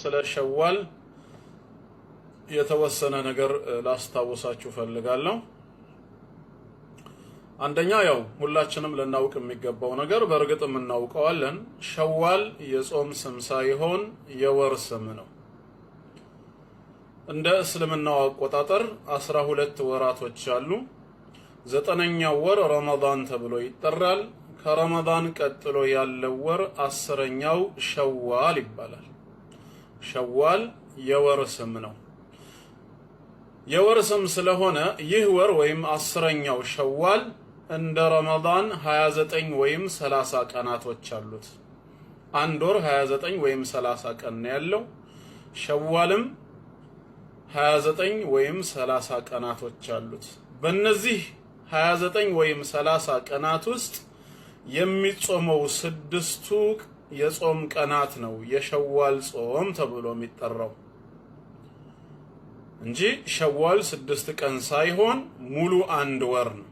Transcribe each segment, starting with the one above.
ስለ ሸዋል የተወሰነ ነገር ላስታውሳችሁ ፈልጋለሁ። አንደኛ ያው ሁላችንም ልናውቅ የሚገባው ነገር፣ በእርግጥም እናውቀዋለን፣ ሸዋል የጾም ስም ሳይሆን የወር ስም ነው። እንደ እስልምናው አቆጣጠር 12 ወራቶች አሉ። ዘጠነኛው ወር ረመዳን ተብሎ ይጠራል። ከረመዳን ቀጥሎ ያለው ወር 10ኛው ሸዋል ይባላል። ሸዋል የወር ስም ነው። የወር ስም ስለሆነ ይህ ወር ወይም 10ኛው ሸዋል እንደ ረመዳን 29 ወይም 30 ቀናቶች አሉት። አንድ ወር 29 ወይም 30 ቀን ነው ያለው። ሸዋልም 29 ወይም 30 ቀናቶች አሉት። በእነዚህ 29 ወይም 30 ቀናት ውስጥ የሚጾመው ስድስቱ የጾም ቀናት ነው የሸዋል ጾም ተብሎ የሚጠራው እንጂ ሸዋል 6 ቀን ሳይሆን ሙሉ አንድ ወር ነው።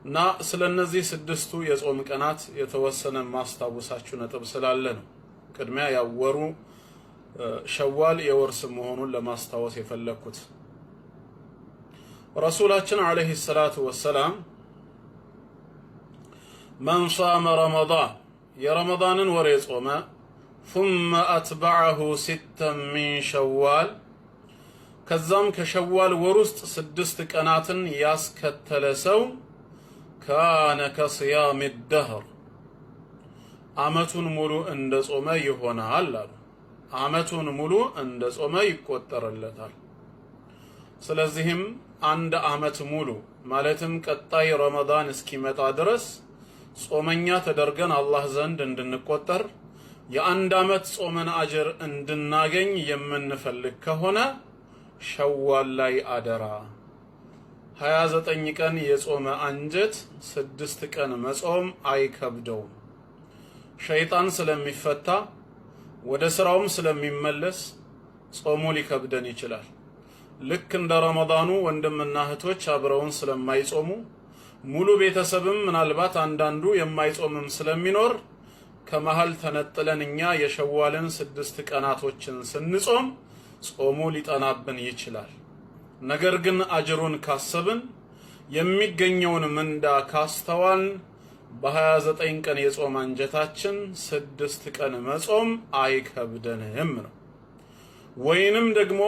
እና ስለነዚህ ስድስቱ የጾም ቀናት የተወሰነ ማስታወሳችሁ ነጥብ ስላለ ነው ቅድሚያ ያወሩ ሸዋል የወር ስም መሆኑን ለማስታወስ የፈለግኩት። ረሱላችን عليه الصلاة والسلام من صام رمضان፣ የረመዳንን ወር የጾመ፣ ثم أتبعه ستا من شوال፣ ከዛም ከሸዋል ወር ውስጥ 6 ቀናትን ያስከተለ ሰው፣ كان كصيام الدهر፣ አመቱን ሙሉ እንደ ጾመ ይሆናል አሉ። አመቱን ሙሉ እንደ ጾመ ይቆጠርለታል። ስለዚህም አንድ አመት ሙሉ ማለትም ቀጣይ ረመዳን እስኪመጣ ድረስ ጾመኛ ተደርገን አላህ ዘንድ እንድንቆጠር፣ የአንድ አመት ጾመን አጅር እንድናገኝ የምንፈልግ ከሆነ ሸዋል ላይ አደራ፣ 29 ቀን የጾመ አንጀት 6 ቀን መጾም አይከብደውም። ሸይጣን ስለሚፈታ፣ ወደ ስራውም ስለሚመለስ ጾሙ ሊከብደን ይችላል። ልክ እንደ ረመዳኑ ወንድምና እህቶች አብረውን ስለማይጾሙ፣ ሙሉ ቤተሰብም ምናልባት አንዳንዱ የማይጾምም ስለሚኖር፣ ከመሃል ተነጥለን እኛ የሸዋልን 6 ቀናቶችን ስንጾም ጾሙ ሊጠናብን ይችላል። ነገር ግን አጅሩን ካሰብን፣ የሚገኘውን ምንዳ ካስተዋልን፣ በ29 ቀን የጾም አንጀታችን 6 ቀን መጾም አይከብደንም ነው። ወይንም ደግሞ